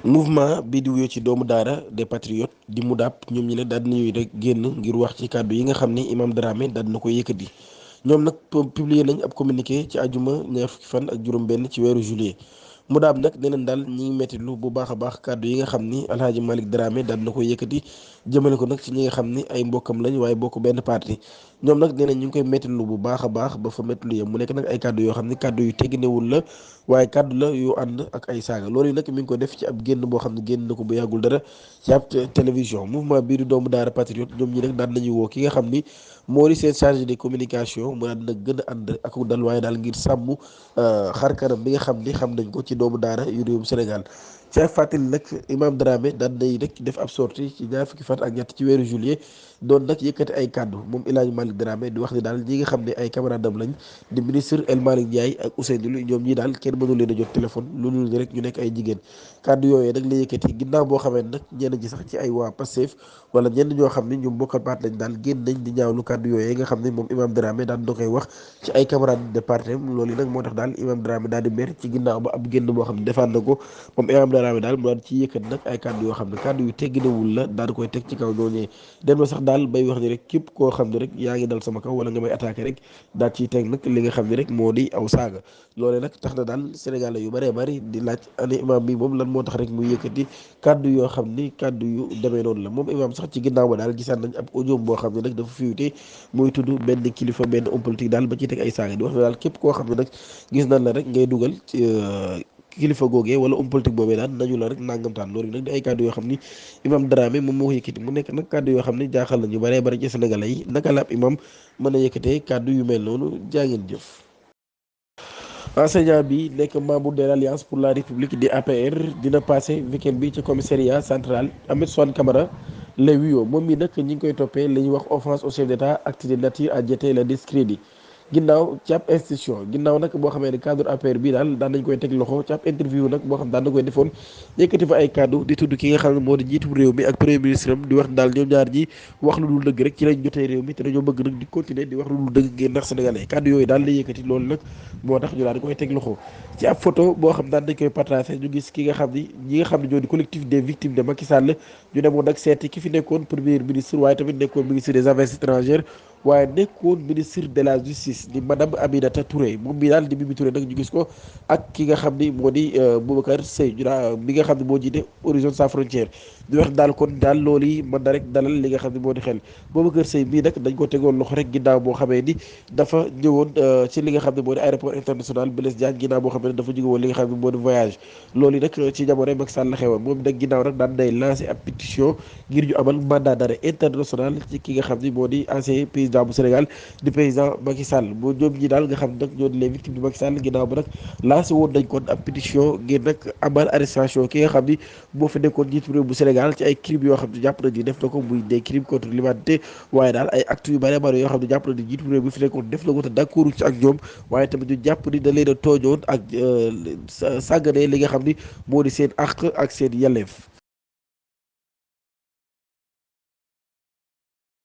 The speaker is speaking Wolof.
mouvement bii di wuyoo ci doomu daara des patriotes di MOUDAP ñoom ñi ne daal dinañuy rek génn ngir wax ci kàddu yi nga xam ni Imam Dramé daal dina ko yëkkati ñoom nag publier nañ ab communiqué ci àjjuma ñaar fukki fan ak juróom-benn ci weeru juillet. MOUDAP nag nee nañ daal ñi ngi mettitlu bu baax a baax kàddu yi nga xam ni Alhaji Malick Dramé daal na koy yëkkati jëmale ko nag ci ñi nga xam ni ay mbokkam lañ waaye bokk benn parti ñoom nag nee nañ ñu ngi koy mettitlu bu baax a baax ba fa mettitlu yam mu nekk nag ay kàddu yoo xam ni kàddu yu tegginewul la waaye kàddu la yu ànd ak ay saaga loolu yi nag mi ngi ko def ci ab génn boo xam ne génn na ko bu yàggul dara ci ab télévision mouvement bii di doomu daara patriote ñoom ñi nag daan nañu woo ki nga xam ni moo di seen chargé de communication mu daan nag gën a ànd ak dal waaye daal ngir sàmm xar kanam bi nga xam ni xam nañ ko ci doomu daara yu réewum Sénégal ci ak fàttali nag Imam Dramé daan nay rek def ab sortie ci ñaar fukki fan ak ñett ci weeru juillet doon nag yëkkati ay kàddu moom El Hadji Malick Dramé di wax ni daal ñi nga xam ne ay camaradam lañ di ministre El Malick Ndiaye ak Ousseynou Ly ñoom ñi daal kenn mënu leen a jot téléphone loolu ni rek ñu nekk ay jigéen kàddu yooyee nag la yëkkati ginnaaw boo xamee nag ñenn ji sax ci ay waa Pastef wala ñenn ñoo xam ne ñoom bokkal baat lañ daal génn nañ di ñaawlu kàddu yooyee nga xam ne moom Imam Dramé daan da koy wax ci ay camarades de parti loolu nag moo tax daal Imam Dramé daal di mer ci ginnaaw ba ab génn boo xam ne defaat na ko moom Imam Dramé daal mu daan ci yëkkat nag ay kàddu yoo xam ne kàddu yu tegginewul la daal di koy teg ci kaw ñooñee dem na sax daal bay wax ni rek képp koo xam ne rek yaa ngi dal sama kaw wala nga may attaqué rek daal ciy teg nag li nga xam ne rek moo di aw saaga loolee nag tax na daal Sénégalais yu bëree bëri di laaj ani imam bi moom lan moo tax rek muy yëkkati kàddu yoo xam ni kàddu yu demee noonu la moom imam sax ci ginnaaw ba daal gisaat nañ ab audio boo xam ne nag dafa fiwute muy tudd benn kilifa benn homme politique daal ba ciy teg ay saaga di wax ne daal képp koo xam ne nag gis nañ la rek ngay dugal ci kilifa googee wala homme politique boobee daal nañu la rek nangamtaan loolu nag di ay kàddu yoo xam ni Imam Dramé moom moo ko yëkkati mu nekk nag kàddu yoo xam ne jaaxal nañu baree bari ci Sénégalais yi naka la ab imam mën a yëkkatee kàddu yu mel noonu jaa ngeen jëf. enseignant bi nekk membre de l'Alliance pour la République di APR dina passé week-end bi ci commissariat central Ahmed Suzanne Camara la wuyoo moom mi nag ñi ngi koy toppee li ñuy wax offense au chef d'État acte de nature à jeter le discrédit ginnaaw ci ab institution ginnaaw nag boo xamee ne cadre APR bi daal daan nañ koy teg loxo ci ab interview nag boo xam daan na koy defoon yëkkati fa ay kaddu di tudd ki nga xam ne moo di njiitu réew mi ak premier ministre am di wax daal ñoom ñaar ñi wax lu dul dëgg rek ci lañ jotee réew mi te dañoo bëgg nag di continuer di wax lu dul dëgg ngeen ndax sénégalais kaddu yooyu daal lay yëkkati loolu nag moo tax ñu daal di koy teg loxo ci ab photo boo xam daan nañ koy partagé ñu gis ki nga xam ni ñi nga xam ne ñoo di collectif des victimes de Macky Sall ñu demoon nag seeti ki fi nekkoon premier ministre waaye tamit nekkoon ministre des affaires étrangères waaye nekkoon ministre de la justice di madame Aminata Touré moom mi daal di Mimi Touré nag ñu gis ko ak ki nga xam ni moo di Boubacar Seye mi nga xam ne moo jiite Horizon Sans Frontières di wax daal kon daal loolu yi mën na rek dalal li nga xam ne moo di xel Boubacar Seye mii nag dañ ko tegoon loxo rek ginnaaw boo xamee ni dafa ñëwoon ci li nga xam ne moo di aéroport international Blaise Diagne ginnaaw boo xam ne dafa jóge woon li nga xam ne moo di voyage loolu yi nag ci jamono Macky Sall la xewoon moom nag ginnaaw nag daan day lancé ab pétition ngir ñu amal mandat d'arrêt international ci ki nga xam ne moo di ancien président bu Sénégal di président Macky Sall boo ñoom ñi daal nga xam ne nag ñoo di les victimes de Macky Sall ginnaaw ba nag lancé woon nañ kon ab pétition ngir nag amal arrestation ki nga xam ni moo fi nekkoon njiitu réew bu Sénégal ci ay crimes yoo xam ne jàpp nañ ni def na ko muy des crimes contre l'humanité waaye daal ay actes yu bari bari yoo xam ne jàpp nañ ni njiitu réew bi fi nekkoon def na ko te d'accord ci ak ñoom waaye tamit ñu jàpp ni da leen a tooñoon ak sàggane li nga xam ni moo di seen àq ak seen yelleef